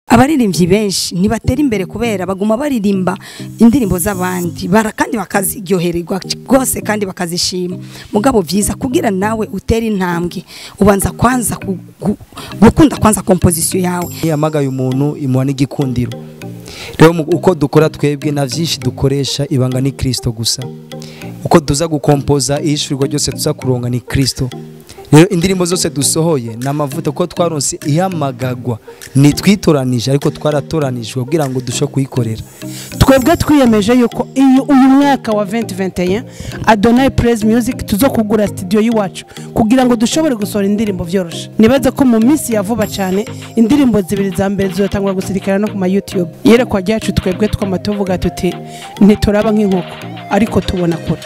Abaririmbyi benshi ntibatera imbere kubera baguma baririmba indirimbo z'abandi kandi bakaziryohererwa rwose kandi bakazishima. Mugabo vyiza kugira nawe utera intambwe ubanza kwanza gukunda kwanza composition yawe. Yamagaye umuntu imuha n'igikundiro. Rero uko dukora twebwe na vyinshi dukoresha ibanga ni Kristo gusa. Uko duza gukompoza ishurirwa ryose tuza kuronga ni Kristo. Rero indirimbo zose dusohoye namavuta ko twaronse ihamagagwa ni twitoranije ariko twaratoranijwe kugira ngo dusho kuyikorera. Twebwe twiyemeje yuko iyo uyu mwaka wa 2021 Adonai Praise Music tuzokugura studio yiwacu kugira ngo dushobore gusohora indirimbo vyoroshe. Nibaza ko mu minsi ya vuba cyane indirimbo zibiri za mbere zizotangwa gusirikana no ku ma YouTube. Yerekwa ryacu twebwe twamatuvuga tuti ntituraba nk'inkoko ariko tubona kure.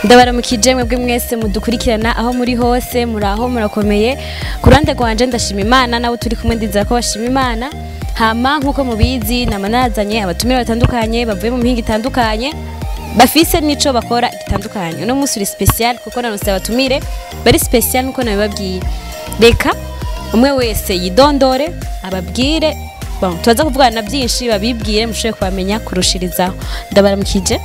Ndabaramukije mwebwe mwese mudukurikirana aho muri hose, muraho murakomeye. Kurande kwanje ndashima Imana nawe turi kumwe ndizera ko bashima Imana. Hama nkuko mubizi namanazanye abatumira batandukanye bavuye mu mihinga itandukanye bafise nico bakora gitandukanye. Uno munsi uri special kuko naronse abatumire bari special nkuko nabibabwiye. Reka umwe wese yidondore ababwire, bon tubaza kuvugana na byinshi babibwire mushoye kubamenya kurushirizaho. Ndabaramukije.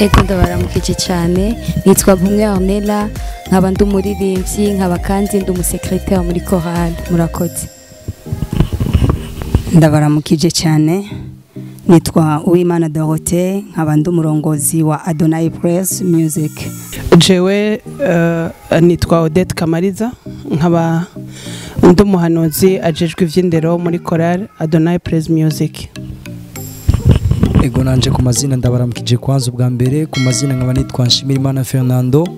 Ego ndabaramukije cyane, nitwa Bumwe Ornella, nkaba ndi umuririmbyi, nkaba kandi ndi umusekretari muri chorale. Murakoze. Ndabaramukije cyane, nitwa Uwimana Dorothée, nkaba ndi umurongozi wa Adonai Praise Music. Jewe nitwa Odette Kamariza, nkaba ndi umuhanuzi ajejwe ivy'indero muri chorale Adonai Praise Music. Ego nanje ku mazina ndabaramukije kwanza ubwa mbere ku mazina nkaba nitwa Nshimirimana Fernando,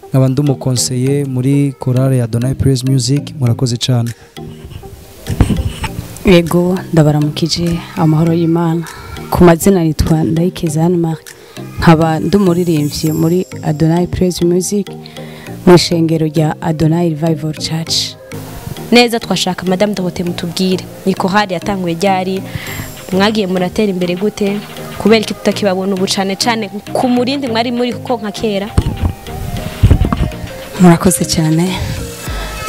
nkaba ndi umukonseye muri chorale ya Adonai Praise Music. Murakoze cyane. Ego ndabaramukije, amahoro y'Imana. Ku mazina nitwa Ndayikeza Anne Marie, nkaba ndi umuririmbyi muri Adonai Praise Music mu ishengero rya Adonai Revival Church. Neza twashaka Madame Dorothée mutubwire ni chorale yatanguye ryari, mwagiye muratera imbere gute, kubera iki tutakibabona ubu cane cane ku murindi mwari muri ko nka kera? Murakoze cyane.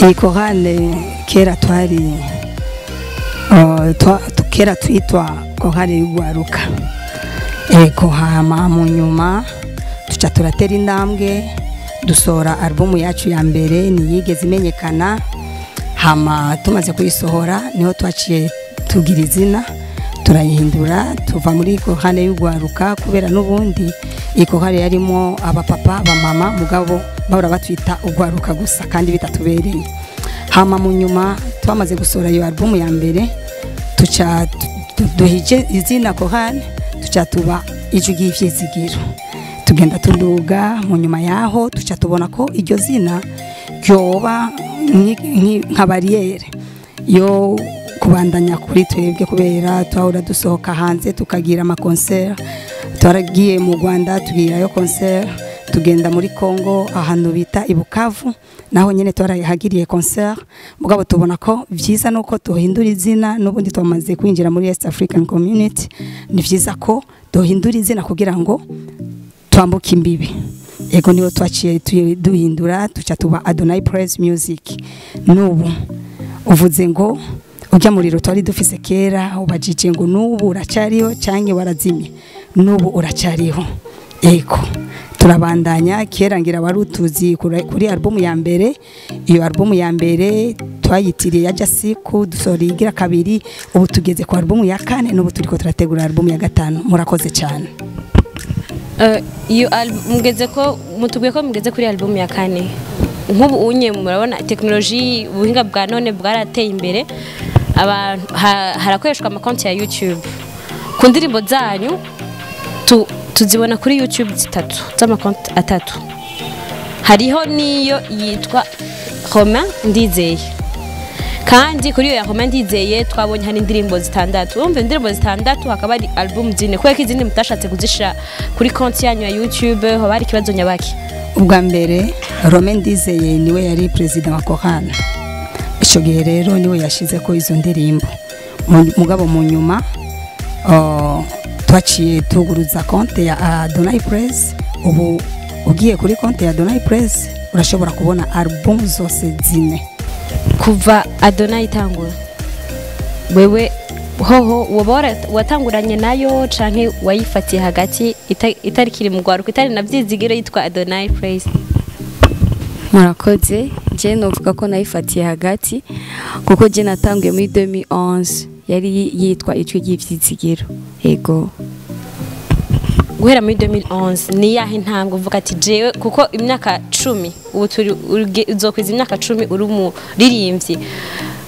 Iyi chorale kera twari kera twitwa chorale y'ugwaruka. Ego hama mu nyuma tuca turatera intambwe dusohora album yacu ya mbere niyigeze imenyekana. Hama tumaze kuyisohora niho twaciye tugira izina turayihindura tuva muri chorale y'ugwaruka kubera n'ubundi iyi chorale yarimo abapapa abamama mugabo bahora batwita ugwaruka gusa kandi bitatubereye. Hama mu nyuma twamaze gusohora iyo album ya mbere tuca duhije izina chorale tuca tuba Ijwi ry'Ivyizigiro. Tugenda tuduga mu nyuma yaho tuca tubona ko iryo zina ryoba nka barriere yo kubandanya kuri twebwe kubera twahora dusohoka hanze tukagira ama concert. Twaragiye mu Rwanda tugirayo concert, tugenda muri Congo ahantu bita Ibukavu naho nyene twarahagiriye concert. Mugabo tubona ko vyiza nuko tuhindura izina, n'ubundi twamaze kwinjira muri East African Community, ni vyiza ko duhindura izina kugira ngo twambuke imbibi. Ego niho twaciye duhindura tuca tuba Adonai Praise Music. N'ubu uvuze ngo ujya muriro twari dufise kera ubajije ngo n'ubu uracariho canke warazimye? N'ubu uracariho. Ego turabandanya. Kera ngira warutuzi kuri album ya mbere. Iyo album ya mbere twayitiriye ya Jasiku, dusohora igira kabiri, ubu tugeze ku album ya kane, n'ubu turiko turategura album ya gatanu. Murakoze cyane. Iyo mugeze ko mutubwiye ko mugeze kuri album ya kane, nk'ubu unye murabona technologie ubuhinga bwa none bwarateye imbere, abantu harakoreshwa amakonti ya YouTube. Ku ndirimbo zanyu tuzibona kuri YouTube zitatu z'amakonti atatu. Hariho niyo yitwa Romain Ndizeye, kandi kuri iyo ya Romain Ndizeye twabonye hari indirimbo zitandatu. Urumva indirimbo zitandatu hakaba ari album zine. Kubera ko izindi mutashatse kuzishira kuri konti yanyu ya YouTube, hoba hari ikibazo nyabaki? Ubwa mbere Romain Ndizeye niwe yari president wa chorale ico gihe, rero niwe yashize ko izo ndirimbo. Mugabo mu nyuma twaciye tuguruza konte ya Adonai Praise. Ubu ugiye kuri konte ya Adonai Praise urashobora kubona album zose zine. Kuva Adonai itangura, wewe hoho woba watanguranye nayo canke wayifatiye hagati itarikiri mu rwaruka, itari na Vyizigiro yitwa Adonai Praise? Murakoze. Je novuga ko nayifatiye hagati, kuko je natanguye muri 2011, yari yitwa Ijwi ry'Ivyizigiro. Ego. Guhera muri 2011, ni yahe ntambwe uvuga ati jewe, kuko imyaka 10 ubu turi, uzokwiza imyaka 10 uri umuririmbyi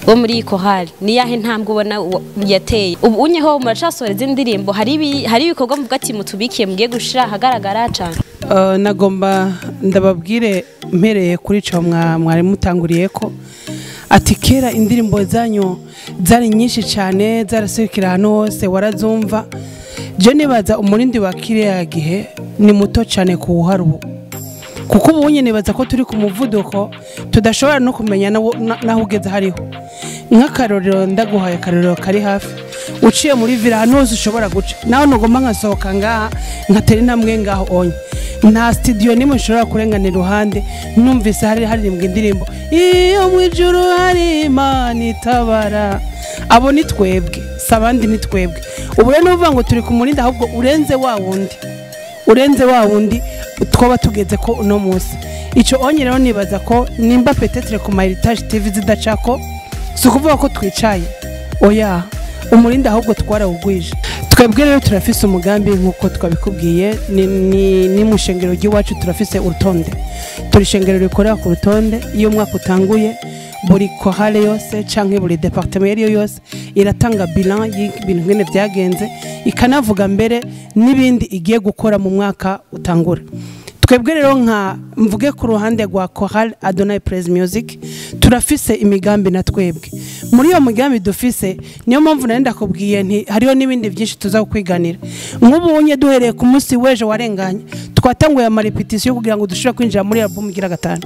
wo muri iyi korali, ni yahe ntambwe ubona yateye ubu unyeho? Muracasohora izindi ndirimbo? Hari ibikorwa muvuga ati mutubikiye, mugiye gushira ahagaragara cane? Nagomba ndababwire mpereye kuri ico mwari mutanguriye ko ati kera indirimbo zanyu zari nyinshi cyane, zaraserukira ahantu hose, warazumva. Je nibaza umurindi wa kiriya gihe ni muto cyane kuwuhara ubu, kuko ubu nyine nibaza ko turi ku muvuduko tudashobora no kumenya naho ugeze hariho. Nk'akarorero, ndaguhaye akarorero kari hafi: uciye muri ville, ahantu hose ushobora guca, nawe ntugomba nkasohoka ngaha nkatera intambwe ngaho onye, nta studio nimwe nshobora kurengana iruhande numvise hari haririmbwa indirimbo "Iyo mu ijuru hari Imana itabara". Abo ni twebwe, si abandi, ni twebwe. Ubu rero nuvuga ngo turi ku murinda ahubwo urenze wa wundi, urenze wa wundi twaba tugeze ko uno munsi. Icyo onye rero nibaza ko nimba peut-être ku ma Heritage TV zidacako, si ukuvuga ko twicaye, oya, umurinda ahubwo twarawugwije. Twebwe rero turafise umugambi nk'uko twabikubwiye, ni mu ishengero ry'iwacu turafise urutonde, turi ishengero rikorera ku rutonde. Iyo umwaka utanguye, buri chorale yose canke buri département iyo ariyo yose iratanga bilan y'ibintu ngene vyagenze, ikanavuga mbere n'ibindi igiye gukora mu mwaka utangura. Twebwe rero, nka mvuge ku ruhande rwa Chorale Adonai Praise Music, turafise imigambi na twebwe. Muri iyo migambi dufise, niyo mpamvu nari ndakubwiye nti hariho n'ibindi byinshi tuza kwiganira. Nk'ubu unye duhereye ku munsi w'ejo warenganye, twatanguye ama répétition kugira ngo dushobore kwinjira muri album igira gatanu.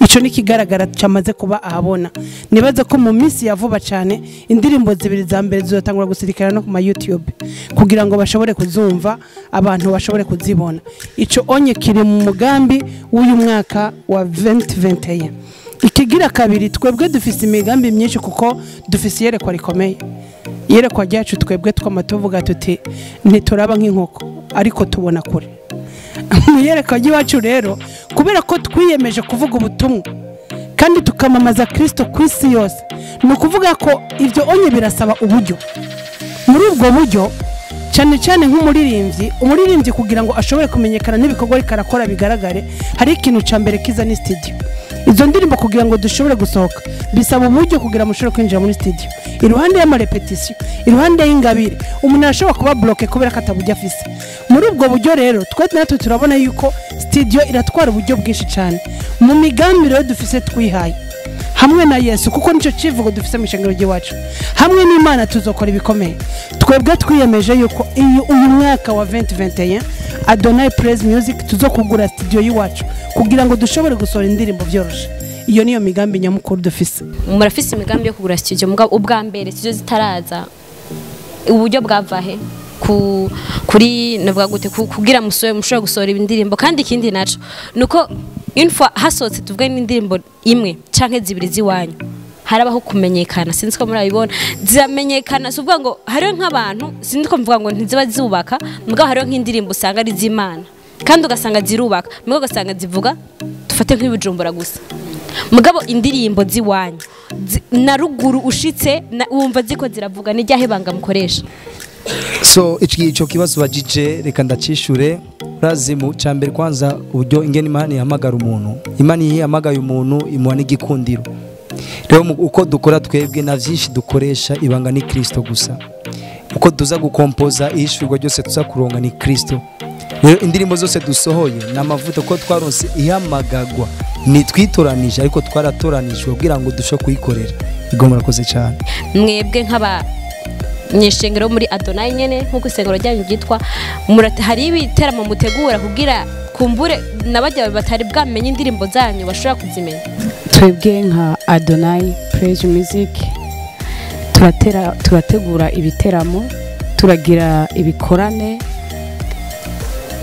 Ico ni kigaragara cyamaze kuba ahabona. Nibaze ko mu minsi ya vuba cyane indirimbo zibiri za mbere zizotangura gusirikira no ku ma YouTube kugira ngo bashobore kuzumva, abantu bashobore kuzibona. Ico onye kiri mu mugambi w'uyu mwaka wa 2021. Ikigira kabiri, twebwe dufise imigambi myinshi kuko dufise iyerekwa rikomeye. Iyerekwa ryacu twebwe twama tuvuga tuti ntituraba nk'inkoko ariko tubona kure. Mu iyerekwa ry'iwacu rero, kubera ko twiyemeje kuvuga ubutumwa kandi tukamamaza Kristo ku isi yose, ni ukuvuga ko ibyo onye birasaba uburyo. Muri ubwo buryo, cyane cyane nk'umuririmbyi, umuririmbyi kugira ngo ashobore kumenyekana n'ibikorwa ariko arakora bigaragare, hari ikintu cya mbere kiza, ni studio. Izo ndirimbo kugira ngo dushobore gusohoka bisaba uburyo kugira ngo mushobore kwinjira muri studio, iruhande y'ama répétition, iruhande y'ingabire. Umuntu arashobora kuba bloqué kubera ko ataburyo afise. Muri ubwo buryo rero, twe natwe turabona yuko studio iratwara uburyo bwinshi cyane. Mu migambi rero dufise twihaye hamwe na Yesu, kuko nicyo kivugo dufise mu ishengero ry'iwacu, hamwe n'Imana tuzokora ibikomeye. Twebwe twiyemeje yuko iyo uyu mwaka wa 2021 Adonai Praise Music tuzokugura studio y'iwacu kugira ngo dushobore gusohora indirimbo byoroshe. Iyo niyo migambi nyamukuru dufise. Murafise imigambi yo kugura studio, mugabo ubwa mbere studio zitaraza, uburyo bwava he ku kuri navuga gute kugira musohe mushobore gusohora indirimbo? Kandi ikindi naco nuko une fois hasohotse, tuvuge n'indirimbo imwe canke zibiri ziwanyu, harabaho kumenyekana. Sinzi ko murabibona, ziramenyekana. Si ukuvuga ngo hariho nk'abantu, sinzi ko mvuga ngo ntiziba zubaka, mugabo hariho nk'indirimbo usanga ari iz'Imana kandi ugasanga zirubaka, mugabo ugasanga zivuga, dufate nk'ibijumbura gusa, mugabo indirimbo z'iwanyu na ruguru ushitse wumva ziko ziravuga. Ni ryahe banga mukoresha? So ico kibazo bajije, reka ndacishure. Urazi, mu cambere kwanza, uburyo ingene Imana ihamagara umuntu, Imana iyo ihamagaye umuntu imuha n'igikundiro. Rero uko dukora twebwe, na vyinshi dukoresha, ibanga ni Kristo gusa. Uko tuza gukompoza, ihishurirwa ryose tuza kuronka ni Kristo. Rero indirimbo zose dusohoye ni amavuta, kuko twaronse ihamagagwa. Nitwitoranije, ariko twaratoranijwe kugira ngo dushobore kuyikorera. Igomba, murakoze cyane. Mwebwe nk'aba nyeshengero muri Adonai nyene, nk'uko isengero ryanyu ryitwa, hari ibiteramo mutegura kugira kumbure n'abajya batari bwamenye indirimbo zanyu bashobora kuzimenya? Twebwe nka Adonai Praise Music turategura ibiteramo, turagira ibikorane.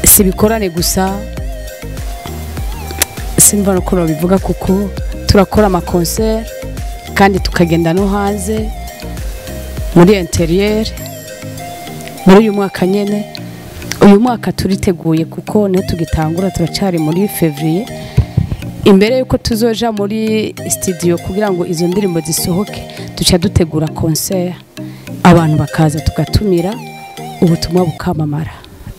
Si ibikorane gusa, simva uko babivuga, kuko turakora ama concert. Kandi tukagenda no hanze muri intérieur muri uyu mwaka nyene. Uyu mwaka turiteguye kuko niho tugitangura, turacari muri février. Imbere yuko tuzoja muri studio kugira ngo izo ndirimbo zisohoke, duca dutegura concert, abantu bakaza, tugatumira, ubutumwa bukamamara.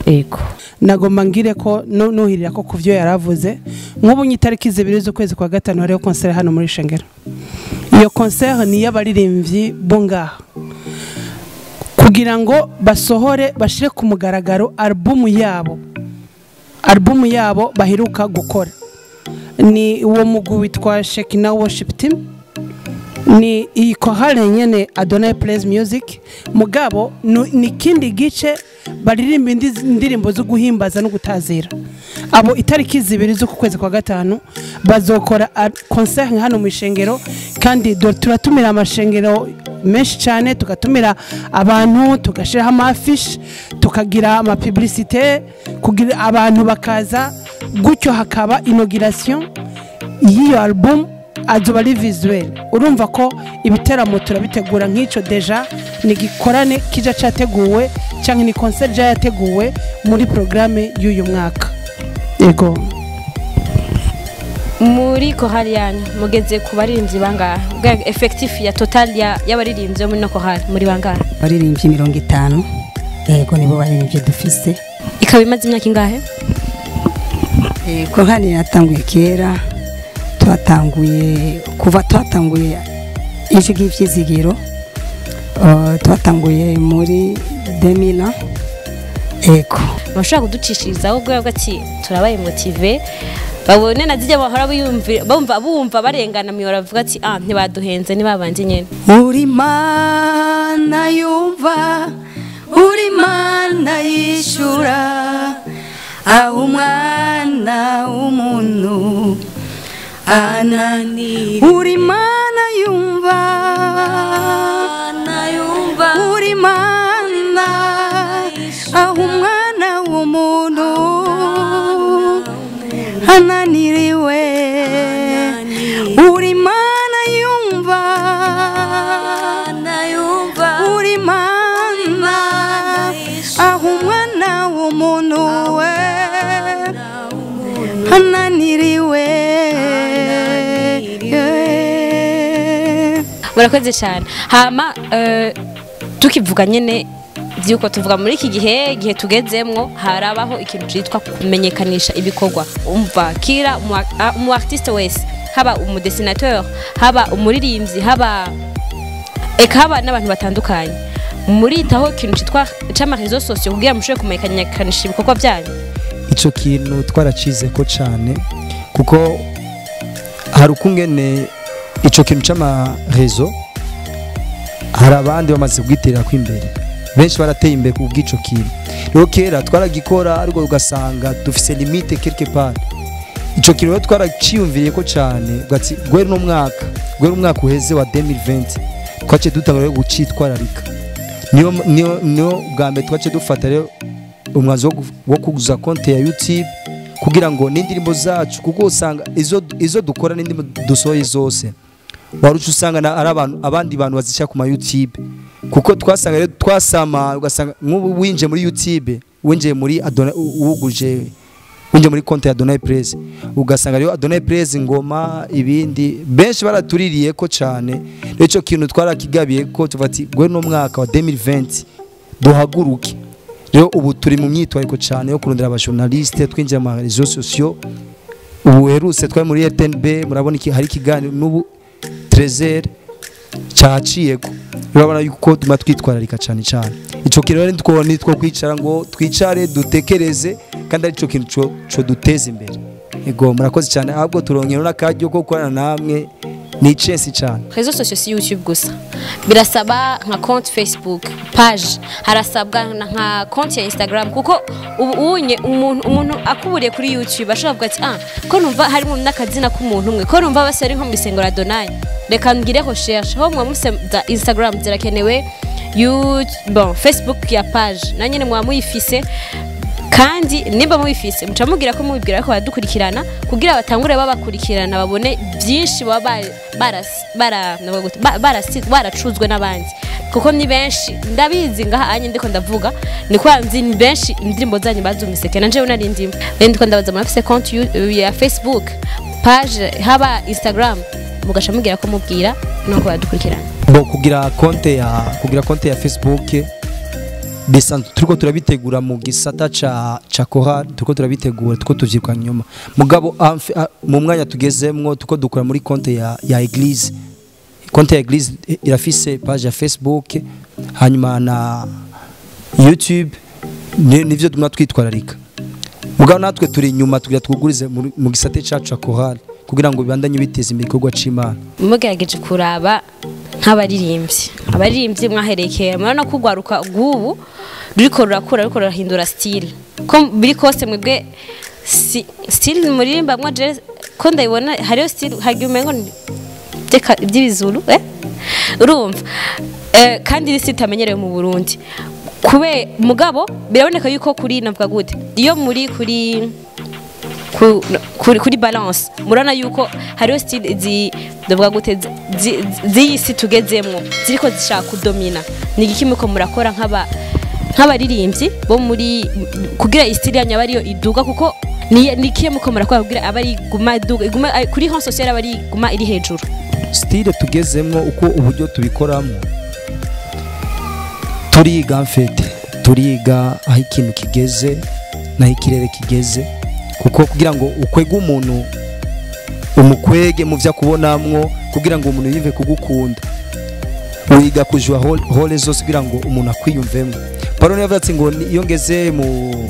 Ego. Nagomba ngire ko nuhirira ko kuvyo yaravuze. Nk'ubu nyitariki 2 z'ukwezi kwa gatanu hariho concert hano muri Shengero. Iyo concert ni y'abaririmbyi bo ngaha kugira ngo basohore, bashire ku mugaragaro album yabo baheruka gukora. Ni uwo mugwi witwa Shekina Worship Team, ni iyi chorale nyene Adonai Praise Music, mugabo ni kindi gice baririmba indirimbo zo guhimbaza no gutazira. Abo itariki 2 z'uku kwezi kwa gatanu bazokora concert hano mu ishengero. Kandi turatumira amashengero menshi cyane, tugatumira abantu, tugashiraho ama affiches, tukagira ama publicité kugira abantu bakaza, gutyo hakaba inauguration y'iyo album, azoba ari visuel. Urumva ko ibiteramo turabitegura. Nk'icyo déjà ni gikorane kija cyateguwe cyangwa ni concert ja yateguwe muri programme y'uyu mwaka. Yego. Muri korali yanyu mugeze ku baririmbyi bangahe? Bwa effectif ya total ya y'abaririmbyi bo muri no korali, muri bangahe? Abaririmbyi 50, yego, nibo baririmbyi dufise. Ikaba imaze imyaka ingahe? Korali yatanguye kera. Twatanguye, kuva twatanguye Ijwi ry'Ivyizigiro, twatanguye muri 2000, ego. Bashobora kuducishirizaho ubwo ati turabaye motivé, babone na zijya bahora bumva barengana mu baravuga ati: "Ah, ntibaduhenze, ntibabanje nyene." Uri Mana yumva, uri Mana yishura, aho umwana w'umuntu anani. Uri Mana yumva, uri Mana, aho umwana w'umuntu ananiriwe. Uri Mana yumva, uri Mana, aho umwana w'umuntu we ananiriwe. Murakoze cyane. Hama tukivuga nyene byuko tuvuga muri iki gihe, igihe tugezemwo, harabaho ikintu cyitwa kumenyekanisha ibikorwa. Umva kira umu artiste wese, haba umu dessinateur, haba umuririmbyi, haba eka haba n'abantu batandukanye, muritaho ikintu cyitwa c'ama réseaux sociaux kugira mushobore kumenyekanisha ibikorwa byanyu? Ico kintu twaracize ko cyane, kuko hari ukungene ico kintu c'ama réseaux, hari abandi bamaze kugiterera ko imbere, benshi barateye imbere ku bw'ico kintu. Rero kera twaragikora, ariko ugasanga dufise limite quelque part. Ico kintu rero twaraciyumviriye ko cyane ugati gwera no mwaka, gwera umwaka uheze wa 2020, twaciye dutangura rero gucitwararika. Niyo bwa mbere twaciye dufata rero umwanzuro wo kuguza konti ya YouTube kugira ngo n'indirimbo zacu, kuko usanga izo dukora n'indirimbo dusohoye zose, waruca usanga ari abantu, abandi bantu bazishyira ku ma YouTube. Kuko twasanga rero twasama, ugasanga nk'ubu winjiye muri YouTube, winjiye muri Adonai, wuguje, winjiye muri konti ya Adonai Praise, ugasanga rero Adonai Praise ngoma ibindi, benshi baratuririye ko cyane. Rero icyo kintu twarakigabiye ko tuva ati gwe no mwaka wa 2020 duhaguruke. Rero ubu turi mu myitwariko cyane yo kurondera aba journaliste, twinjira mu réseaux sociaux. Ubu herutse twari muri RTNB, murabona iki, hari ikiganiro n'ubu 13h caciyeko. Urabona yuko tuma twitwararika cyane cyane ico kintu. Rero nitwo kwicara ngo twicare dutekereze, kandi ari ico kintu co duteza imbere. Ego, murakoze cyane. Ahubwo turongera n'akaryo ko gukorana namwe, ni icesi cyane. Réseaux sociaux si YouTube gusa, birasaba nka compte Facebook page, harasabwa na nka compte ya Instagram, kuko ubu unye umuntu akuburiye kuri YouTube ashobora kuvuga ati: "Ah, ko numva harimo n'akazina k'umuntu umwe, ko numva bose ari nko mu isengero Adonai, reka ngire recherche." Ho mwa muse za Instagram zirakenewe, you bon, Facebook ya page na nyene mwa muyifise. Kandi nimba mubifise muca mubwira ko mubibwira ko badukurikirana kugira batangure babakurikirana babone byinshi baba baracuzwe n'abandi, kuko ni benshi ndabizi ngaha anye ndiko ndavuga ni kwa nzi ni benshi indirimbo zanyu bazumvise kena njewe nari ndimo. Ndiko ndabaza murafise konti ya Facebook page haba Instagram, mugasha mubwira ko mubwira nuko badukurikirana. Bo kugira konte ya Facebook bisanzwe turiko turabitegura mu gisata ca chorale, turiko turabitegura tuko tuvyibuka nyuma. Mugabo mu mwanya tugezemwo tuko dukora muri konte ya église. Konte ya église irafise page ya Facebook hanyuma na YouTube, nivyo tumwa twitwararika. Mugabo natwe turi inyuma tugira twugurize mu gisate cacu ca chorale kugira ngo bibandanye biteze imbere igikorwa c'Imana. Mugerageje kuraba nk'abaririmbyi, abaririmbyi mwaherekera murabona ko ugwaruka rw'ubu ruriko rurakura ruriko rurahindura style, ko biri kose mwebwe style muririmba mwa je ko ndayibona hariyo style hagiye umengo by'ibizuru urumva kandi ni style itamenyerewe mu Burundi. Kube mugabo biraboneka yuko kuri navuga gute iyo muri kuri balance murana yuko hariyo style ndavuga gute z'isi tugezemwo ziriko zishaka kudomina. Ni igiki muko murakora nk'abaririmbyi bo muri kugira style yanyu abariyo iduga, kuko ni kiye muko murakora kugira abari guma iduga iguma kuri hon social abari guma iri hejuru? Style tugezemwo uko uburyo tubikoramo turiga mfete turiga aho ikintu kigeze naho ikirere kigeze, kuko kugira ngo ukwege umuntu umukwege mu vya kubonamwo kugira ngo umuntu yive kugukunda wiga kujwa hole zose kugira ngo umuntu akwiyumvemo. Paulo yavuze ati ngo iyo ngeze mu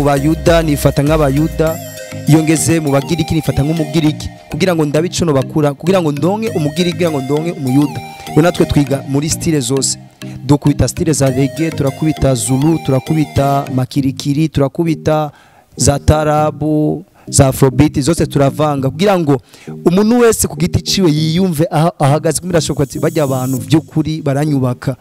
bayuda nifata nk'abayuda, iyo ngeze mu bagiriki nifata nk'umugiriki, kugira ngo ndabicuno bakura, kugira ngo ndonke umugiriki, kugira ngo ndonke umuyuda. Rero natwe twiga muri style zose, dukubita style za reggae, turakubita zulu, turakubita makirikiri, turakubita za tarabu, za afrobeat, zose turavanga kugira ngo umuntu wese ku giti ciwe yiyumve ahagaze. Kumira shoko ati bajya abantu by'ukuri baranyubaka.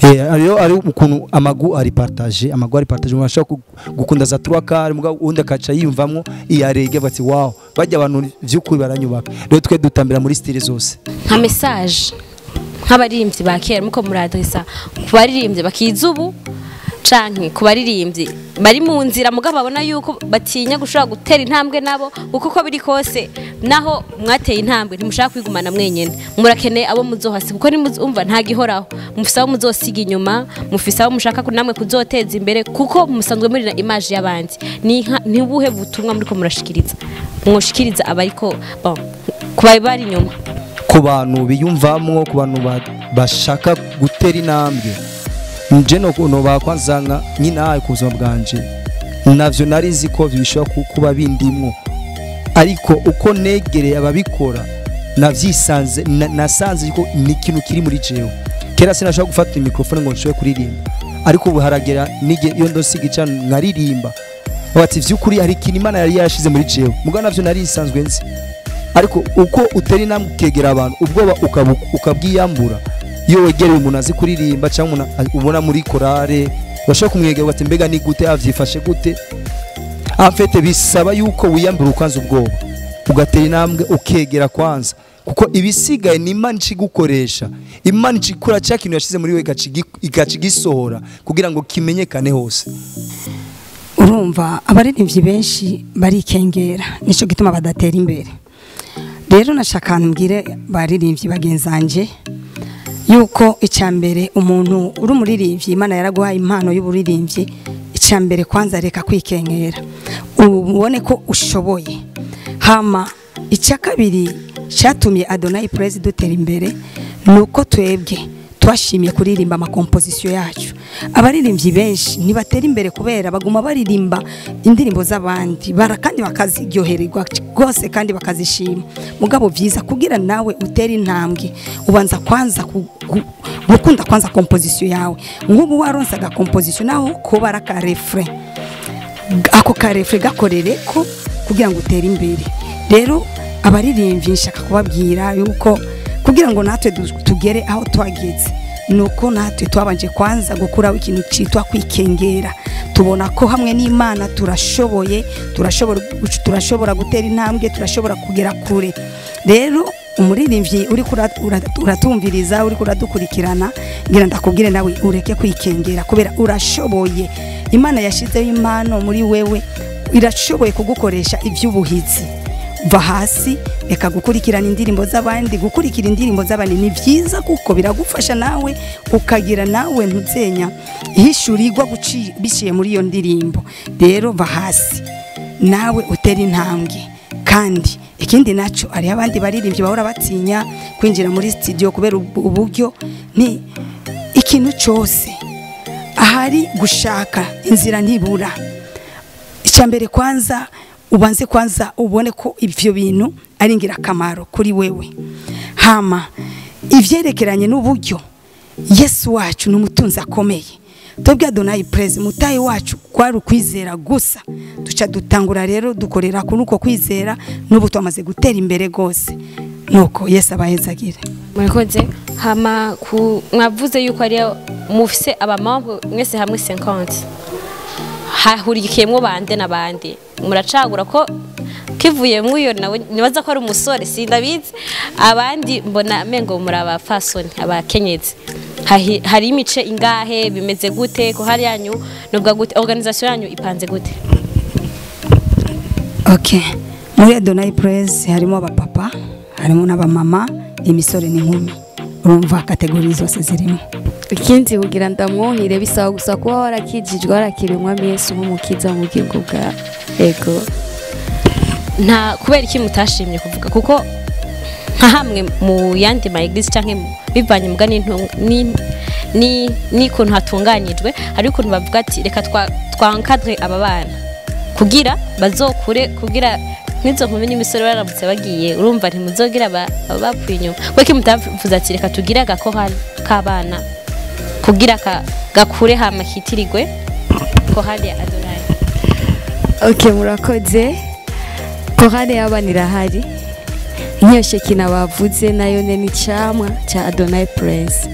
Ariyo ari ukuntu amagu ari partage, amagu ari partage, umuntu ashaka gukunda za trois quarts mugabo undi akaca yiyumvamwo iya reggae bati wow bajya abantu by'ukuri baranyubaka. Rero twe dutambira muri style zose. Nka message nk'abaririmbyi ba kera muko muradresa ku baririmbyi bakizubu canke ku baririmbyi bari mu nzira mugabo babona yuko batinya gushobora gutera intambwe nabo, kuko uko biri kose naho mwateye intambwe ntimushaka kwigumana mwenyene, murakeneye abo muzohasi, kuko nimuzumva nta gihoraho, mufise abo muzosiga inyuma, mufise abo mushaka namwe kuzoteza imbere, kuko musanzwe muri na image y'abandi. Ni ubuhe butumwa muriko murashikiriza mwoshikiriza abariko bon kuba bari inyuma, ku bantu biyumvamwo, ku bantu bashaka gutera intambwe? Nje no bakwanzanga nyina ku buzima bwanje navyo nari nzi ko bishobora kuba bindimwo, ariko uko negereye ababikora navyisanze nasanze ko ni ikintu kiri muri jewe. Kera sinashobora gufata microphone ngo nshobore kuririmba, ariko ubu haragera nige iyo ndosiga ica nkaririmba bati vy'ukuri hari ikintu Imana yari yarashize muri jewe, mugabo navyo nari nsanzwe nzi. Ariko uko utera intambwe ukegera abantu ubwoba ukabwiyambura, iyo wegereye umuntu azi kuririmba cyangwa umuntu ubona muri chorale bashobora kumwegera bati mbega ni gute avyifashe gute. Afete bisaba yuko wiyambura ukanza ubwoba ugatera intambwe ukegera kwanza, kuko ibisigaye ni Imana icigukoresha, Imana icikura cya kintu yashize muri we igacigisohora kugira ngo kimenyekane hose. Urumva abaririmbyi benshi barikengera, nico gituma badatera imbere. Rero nashaka mbwire baririmbyi bagenzanje yuko icambere umuntu uri umuririmbyi Imana yaraguhaye impano y'uburirimbyi, icambere kwanza reka kwikengera ubone ko ushoboye. Hama icya kabiri cyatumye Adonai Praise dutera imbere nuko twebwe twashimye kuririmba amakomposition yacu. Abaririmbyi benshi ntibatera imbere kubera baguma baririmba indirimbo z'abandi kandi bakaziryohererwa rwose kandi bakazishima. Mugabo vyiza kugira nawe utera intambwe ubanza kwanza gukunda kwanza composition yawe. Nk'ubu waronsaga composition naho ko baraka refrain, ako ka refrain gakorere ko kugira ngo utere imbere. Rero abaririmbyi nshaka kubabwira yuko kugira ngo natwe tugere aho twageze Nuko natwe twabanje kwanza gukuraho ikintu citwa kwikengera, tubona ko hamwe n'Imana turashoboye, turashobora gutera intambwe, turashobora kugera kure. Rero umuririmbyi uri uratumviriza, uri kuradukurikirana, ngira ndakubwire nawe ureke kwikengera kubera urashoboye. Imana yashizeho impano muri wewe, irashoboye kugukoresha iby'ubuhizi. Va hasi, reka gukurikirana indirimbo z'abandi. Gukurikira indirimbo z'abandi ni byiza kuko biragufasha nawe ukagira nawe ntuzenya ihishurirwa biciye muri iyo ndirimbo. Rero va hasi nawe utera intambwe. Kandi ikindi naco, ari abandi baririmbyi bahora batinya kwinjira muri studio kubera uburyo. Ni ikintu cyose ahari gushaka inzira ntibura. Icyambere kwanza ubanze kwanza ubone ko ivyo bintu ari ingirakamaro kuri wewe. Hama ivyerekeranye n'uburyo, Yesu wacu n'umutunzi akomeye. Twebwe Adonai Praise mutayi wacu kwari ukwizera gusa, duca dutangura rero dukorera kuri uko kwizera, n'ubu twamaze gutera imbere gose. Nuko Yesu abahezagire. Murakoze. Hama mwavuze yuko ari mufise abamambo mwese hamwe 50, hahurikiyemwo bande na bande, muracagura ko kivuye mwuyo nawe nibaza ko ari umusore sindabizi, abandi mbona mengo muri abafasoni abakenyezi. Hari imice ingahe, bimeze gute ko hari yanyu nubwa gute, organisation yanyu ipanze gute? Okay, muri Adonai Praise harimo abapapa, harimo n'abamama, imisore n'inkumi. Urumva kategori zose zirimo. Ikindi kugira ndamwohire bisaba gusa kuba warakijijwe, warakiriye Umwami Yesu nk'umukiza mu bugingo bwawe. Ego. Nta kubera iki mutashimye kuvuga, kuko nka hamwe mu yandi ma église canke bivanye muga ni ni kuntu hatunganyijwe, hari ukuntu bavuga ati reka twankadre aba bana kugira bazokure, kugira n'izo nkumi n'imisore baramutse bagiye, urumva ntimuzogira bapfuye inyuma. Kuko mutavuze ati reka tugire agakorali k'abana kugira gakure hama kitirirwe korali ya Adonai. Okay, murakoze. Korali y'abana irahari, nk'iyo Shekina bavuze nayo ni icamwa ca Adonai Praise.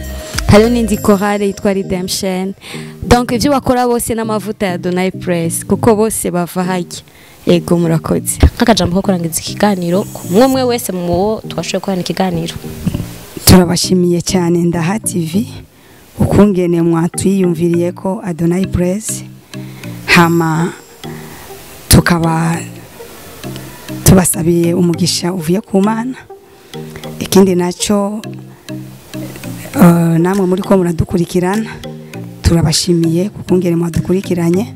Hariho n'indi korali yitwa Redemption. Donc ivyo bakora bose n'amavuta ya Adonai Praise, kuko bose bava harya. Yego, murakoze. Nk'akajambo ko kurangiza ikiganiro kumwe umwe wese mu wo twashoboye gukorana ikiganiro. Turabashimiye cyane Ndaha TV ukungene mwatwiyumviriye ko Adonai Praise, hama tukaba tubasabiye umugisha uvuye ku Mana. Ikindi naco, namwe muri ko muradukurikirana, turabashimiye kukungene mwadukurikiranye,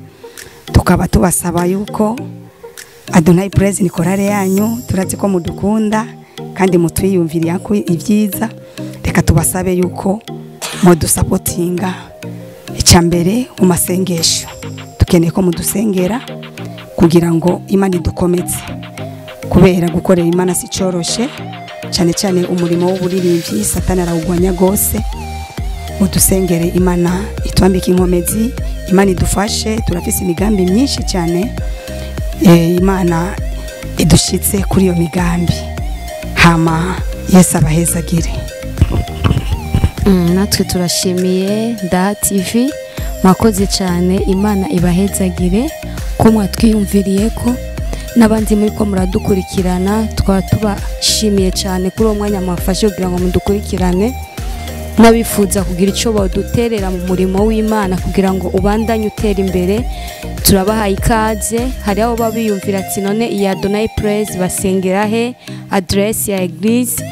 tukaba tubasaba yuko Adonai Praise ni korale yanyu, turazi ko mudukunda kandi mutwiyumviriye ko ibyiza. Reka tubasabe yuko mudusapotinga icyambere mu masengesho, dukeneye ko mudusengera kugira ngo Imana idukomeze, kubera gukorera Imana si coroshe, cyane cyane umurimo w'uburirimbyi Satani arawugwanya gose. Mudusengere Imana itwambike inkomezi, Imana idufashe, turafise imigambi myinshi cyane, Imana idushitse kuri iyo migambi. Hama Yesu abahezagire. Natwe turashimiye Ndaha TV, mwakoze cyane, Imana ibahezagire ko mwatwiyumviriye ko n'abandi muri ko muradukurikirana, twaba tubashimiye cyane kuri uwo mwanya mwafashe kugira ngo mudukurikirane, n'abifuza kugira icyo baduterera mu murimo w'Imana kugira ngo ubandanye utera imbere, turabahaye ikaze. Hari abo babiyumvira ati none iyi Adonai Praise basengera he, adresse ya église?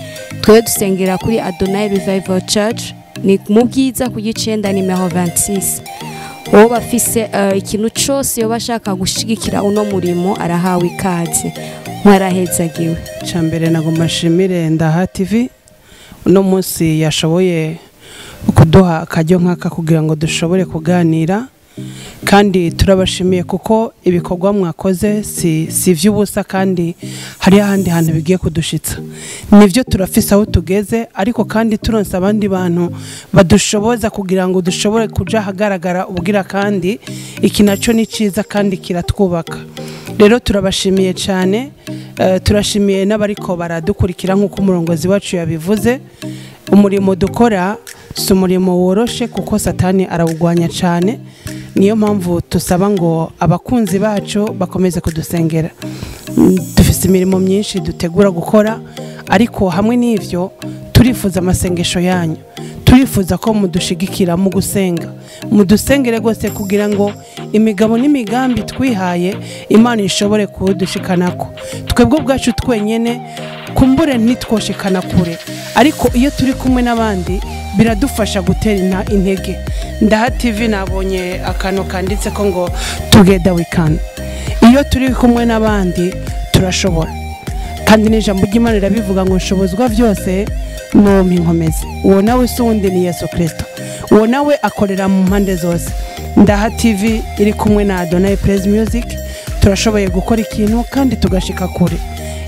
Twebwe dusengera kuri Adonai Revival Church, ni mu Bwiza ku Gicenda nimero 26. Uwo bafise ikintu cyose yo bashaka gushigikira uno murimo arahawe ikaze. Mwarahezagiwe. Icambere nagomba nshimire Ndaha TV uno munsi yashoboye kuduha akaryo nk'aka kugira ngo dushobore kuganira, kandi turabashimiye kuko ibikorwa mwakoze si ivy'ubusa, kandi hari ahandi hantu bigiye kudushitsa. Nivyo turafise aho tugeze, ariko kandi turonse abandi bantu badushoboza kugira ngo dushobore kuja ahagaragara ubwira, kandi iki naco ni ciza kandi kiratwubaka. Rero turabashimiye cyane, turashimiye n'abariko baradukurikira nk'uko umurongozi wacu yabivuze. Umurimo dukora Si umurimo woroshe kuko Satani arawugwanya cyane. Niyo mpamvu tusaba ngo abakunzi bacu bakomeze kudusengera. Dufite imirimo myinshi dutegura gukora, ariko hamwe n'ivyo turifuza amasengesho yanyu, turifuza ko mudushigikira mu gusenga, mudusengere rwose kugira ngo imigabo n'imigambi twihaye Imana ishobore kudushikanako. Twebwe ubwacu twenyene kumbure ntitwoshikana kure, ariko iyo turi kumwe n'abandi biradufasha gutera intege. Ndaha TV nabonye akantu kanditse ko ngo together we can. Iyo turi kumwe n'abandi turashobora, kandi n'ijambo ry'Imana rirabivuga ngo nshobozwa byose n'uwo inkomezi. Uwo nawe si uwundi ni Yesu Kristo, uwo nawe akorera mu mpande zose. Ndaha TV iri kumwe na Adonai Praise Music, turashoboye gukora ikintu kandi tugashika kure.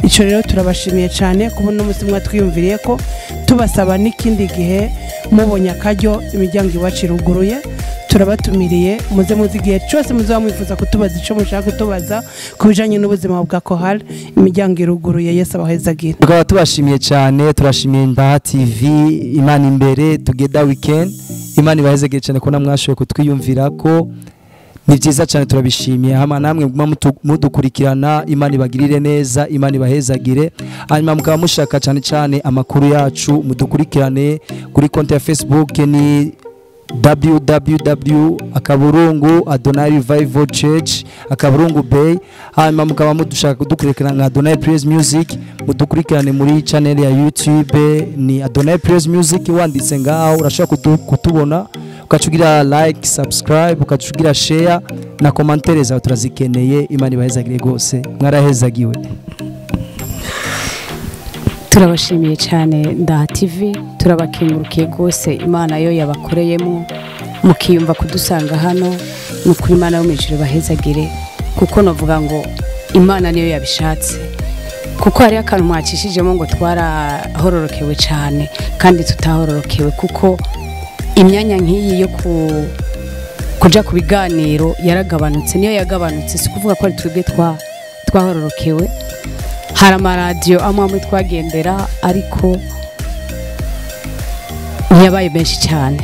Icyo rero turabashimiye cyane kubona umunsi mwatwiyumviriye ko tubasaba n'ikindi gihe mubonye akaryo imiryango iwacu iruguruye, turabatumiriye muze muzi igihe cyose muzaba mwifuza kutubaza icyo mushaka kutubaza ku bijyanye n'ubuzima bwa Kohal, imiryango iruguruye. Yesu abahezagire. Tukaba tubashimiye cyane, turashimiye Ndaha TV, Imana imbere, together we can. Imana ibahezagire cyane ko namwashoboye kutwiyumvira ko ni byiza cyane, turabishimiye. Hama namwe mudukurikirana, Imana ibagirire neza, Imana ibahezagire. Hanyuma mukaba mushaka cyane cyane amakuru yacu, mudukurikirane kuri konti ya Facebook ni www akaburungu Adonai Revival Church akaburungu Bay. Hanyuma mukaba mudushaka kudukurikirana nka Adonai Praise Music, mudukurikirane muri channel ya YouTube ni Adonai Praise Music, wanditse ngaho urashobora kutubona, ukacugira like, subscribe, ukacugira share na commentaire zawe turazikeneye. Imana ibahezagire rwose, mwarahezagiwe. Turabashimiye cyane Ndaha TV, turabakengurukiye rwose. Imana yo yabakoreyemo mukiyumva kudusanga hano, ni ukuri Imana yo mu ijuru bahezagire, kuko navuga ngo Imana niyo yabishatse, kuko hari akantu mwacishijemo ngo twarahororokewe cyane kandi tutahororokewe, kuko imyanya nk'iyi yo kuja ku biganiro yaragabanutse, niyo yagabanutse. Si kuvuga ko ari twebwe twahororokewe, hari amaradiyo amwe amwe twagendera ariko ntiyabaye menshi cyane.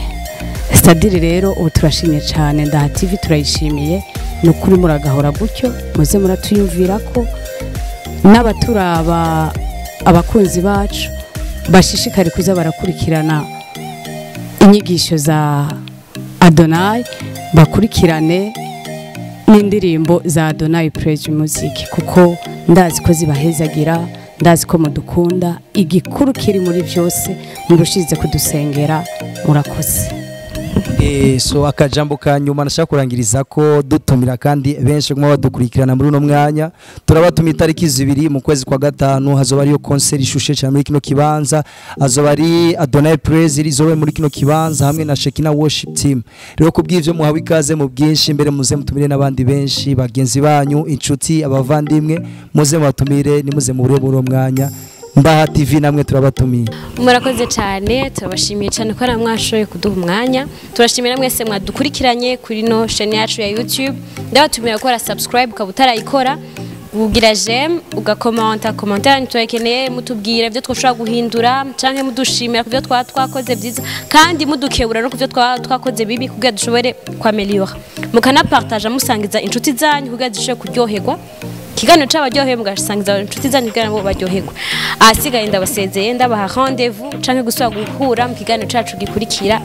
Sitadiri rero ubu turashimye cyane, Ndaha TV turayishimiye, ni ukuri muragahora gutyo, muze muratuyumvira ko n'abaturaba abakunzi bacu bashishikare kuza barakurikirana inyigisho za Adonai, bakurikirane n'indirimbo za Adonai Praise Music, kuko ndazi ko zibahezagira, ndazi ko mudukunda. Igikuru kiri muri byose murushize kudusengera, murakoze. So akajambo ka nyuma nashaka kurangiriza ko dutumira kandi benshi kuma badukurikirana muri uno mwanya, turabatuma itariki 2 mu kwezi kwa 5 hazoba ariyo concert ishushe cyane muri kino kibanza, azoba ari Adonai Praise irizobe muri kino kibanza hamwe na Shekina Worship Team. Rero kubw'ivyo muhawe ikaze mu bwinshi, mbere muze mutumire n'abandi benshi, bagenzi banyu, inshuti, abavandimwe, muze mubatumire, nimuze mu buryo uno mwanya. Ndaha TV namwe turabatumiye. Murakoze cyane, turabashimiye cyane ko namwashoye kuduha umwanya. Turashimira mwese mwadukurikiranye kuri no chaîne yacu ya YouTube. Ndabatumira gukora subscribe ukaba utarayikora, kugira j'aime, ugakomenta, commentaire turakeneye, mutubwira ibyo twoshobora guhindura canke mudushimira kubyo twakoze byiza, kandi mudukebura no kubyo twakoze bibi kugira dushobore kwameliora. Mukanapartage musangiza inshuti zanyu kugira zishobore kuryoherwa. Kiganiro c'abaryohewe mugasangiza inshuti zanyu kugira ngo baryoherwe. Ahasigaye ndabasezeye, ndabaha rendez-vous canke gusubira guhura mu kiganiro cacu gikurikira.